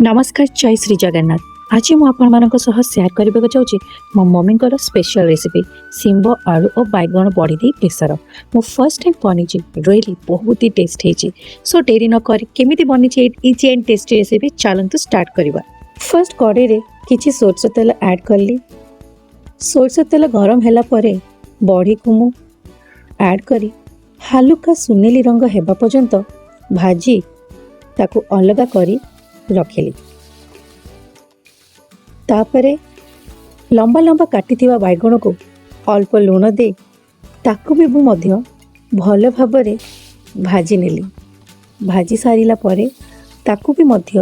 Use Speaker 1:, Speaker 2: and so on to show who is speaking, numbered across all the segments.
Speaker 1: ନମସ୍କାର, ଜୟ ଶ୍ରୀ ଜଗନ୍ନାଥ। ଆଜି ମୁଁ ଆପଣମାନଙ୍କ ସହ ସେୟାର କରିବାକୁ ଯାଉଛି ମୋ ମମିଙ୍କର ସ୍ପେଶାଲ ରେସିପି, ଶିମ୍ବ ଆଳୁ ଓ ବାଇଗଣ ବଡ଼ି ଦେଇ ବେସର। ମୁଁ ଫର୍ଷ୍ଟ ଟାଇମ୍ ବନେଇଛି। ରିଏଲି ବହୁତ ହି ଟେଷ୍ଟ ହେଇଛି। ସୋ ଡେରି ନ କରି କେମିତି ବନିଛି ଏଇ ଇଜି ଆଣ୍ଡ ଟେଷ୍ଟି ରେସିପି, ଚାଲନ୍ତୁ ଷ୍ଟାର୍ଟ କରିବା। ଫର୍ଷ୍ଟ କଡ଼େଇରେ କିଛି ସୋରିଷ ତେଲ ଆଡ଼୍ କଲି। ସୋରିଷ ତେଲ ଗରମ ହେଲା ପରେ ବଡ଼ିକୁ ମୁଁ ଆଡ଼୍ କରି ହାଲୁକା ସୁନେଲି ରଙ୍ଗ ହେବା ପର୍ଯ୍ୟନ୍ତ ଭାଜି ତାକୁ ଅଲଗା କରି ରଖିଲି। ତାପରେ ଲମ୍ବା ଲମ୍ବା କାଟିଥିବା ବାଇଗଣକୁ ଅଳ୍ପ ଲୁଣ ଦେଇ ତାକୁ ବି ମୁଁ ମଧ୍ୟ ଭଲ ଭାବରେ ଭାଜି ନେଲି। ଭାଜି ସାରିଲା ପରେ ତାକୁ ବି ମଧ୍ୟ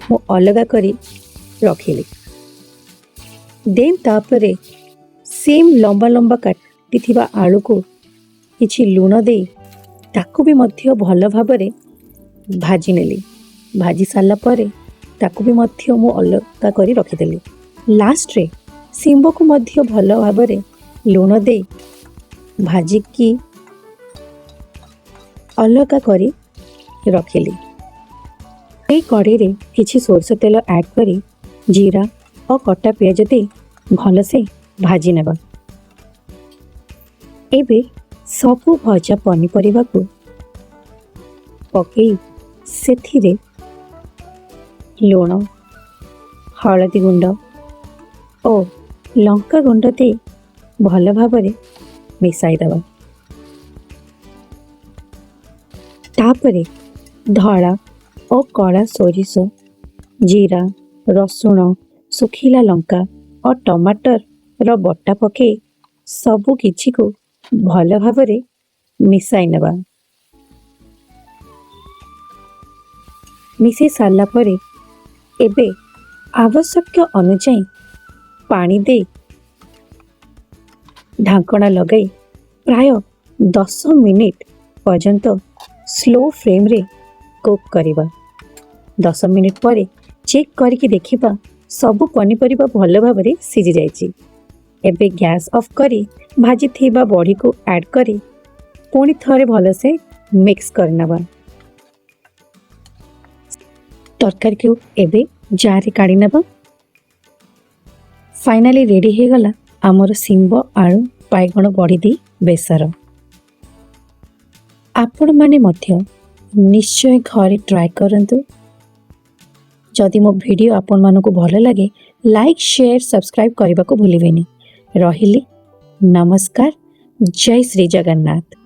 Speaker 1: ମୁଁ ଅଲଗା କରି ରଖିଲି। ଦେନ୍ ତାପରେ ସେମ୍ ଲମ୍ବା ଲମ୍ବା କାଟିଥିବା ଆଳୁକୁ କିଛି ଲୁଣ ଦେଇ ତାକୁ ବି ମଧ୍ୟ ଭଲ ଭାବରେ ଭାଜି ନେଲି। ଭାଜି ସାରିଲା ପରେ ତାକୁ ବି ମଧ୍ୟ ମୁଁ ଅଲଗା କରି ରଖିଦେଲି। ଲାଷ୍ଟରେ ଶିମ୍ବକୁ ମଧ୍ୟ ଭଲ ଭାବରେ ଲୁଣ ଦେଇ ଭାଜିକି ଅଲଗା କରି ରଖିଲି। ଏଇ କଡ଼େଇରେ କିଛି ସୋରିଷ ତେଲ ଆଡ଼୍ କରି ଜିରା ଓ କଟା ପିଆଜ ଦେଇ ଭଲସେ ଭାଜି ନେବା। ଏବେ ସବୁ ଭଜା ପନିପରିବାକୁ ପକେଇ ସେଥିରେ ଲୁଣ, ହଳଦୀ ଗୁଣ୍ଡ ଓ ଲଙ୍କା ଗୁଣ୍ଡ ଦେଇ ଭଲ ଭାବରେ ମିଶାଇ ଦେବା। ତାପରେ ଧଳା ଓ କଳା ସୋରିଷ, ଜିରା, ରସୁଣ, ଶୁଖିଲା ଲଙ୍କା ଓ ଟମାଟରର ବଟା ପକେଇ ସବୁ କିଛିକୁ ଭଲ ଭାବରେ ମିଶାଇ ନେବା। ମିଶାଇ ସାରିଲା ପରେ ଏବେ ଆବଶ୍ୟକ ଅନୁଯାୟୀ ପାଣି ଦେଇ ଢାଙ୍କଣା ଲଗାଇ ପ୍ରାୟ 10 ମିନିଟ୍ ପର୍ଯ୍ୟନ୍ତ ସ୍ଲୋ ଫ୍ଲେମ୍ରେ କୁକ୍ କରିବା। 10 ମିନିଟ୍ ପରେ ଚେକ୍ କରିକି ଦେଖିବା, ସବୁ ପନିପରିବା ଭଲ ଭାବରେ ସିଝି ଯାଇଛି। ଏବେ ଗ୍ୟାସ୍ ଅଫ୍ କରି ଭାଜିଥିବା ବଡ଼ିକୁ ଆଡ଼୍ କରି ପୁଣି ଥରେ ଭଲସେ ମିକ୍ସ କରିନେବା। ତରକାରୀକୁ ଏବେ ଜାରରେ କାଢ଼ି ନେବା। ଫାଇନାଲି ରେଡ଼ି ହେଇଗଲା ଆମର ଶିମ୍ବ ଆଳୁ ବାଇଗଣ ବଡ଼ି ଦେଇ ବେସର। ଆପଣମାନେ ମଧ୍ୟ ନିଶ୍ଚୟ ଘରେ ଟ୍ରାଏ କରନ୍ତୁ। ଯଦି ମୋ ଭିଡ଼ିଓ ଆପଣମାନଙ୍କୁ ଭଲ ଲାଗେ, ଲାଇକ୍, ସେୟାର, ସବସ୍କ୍ରାଇବ୍ କରିବାକୁ ଭୁଲିବେନି। ରହିଲି, ନମସ୍କାର, ଜୟ ଶ୍ରୀ ଜଗନ୍ନାଥ।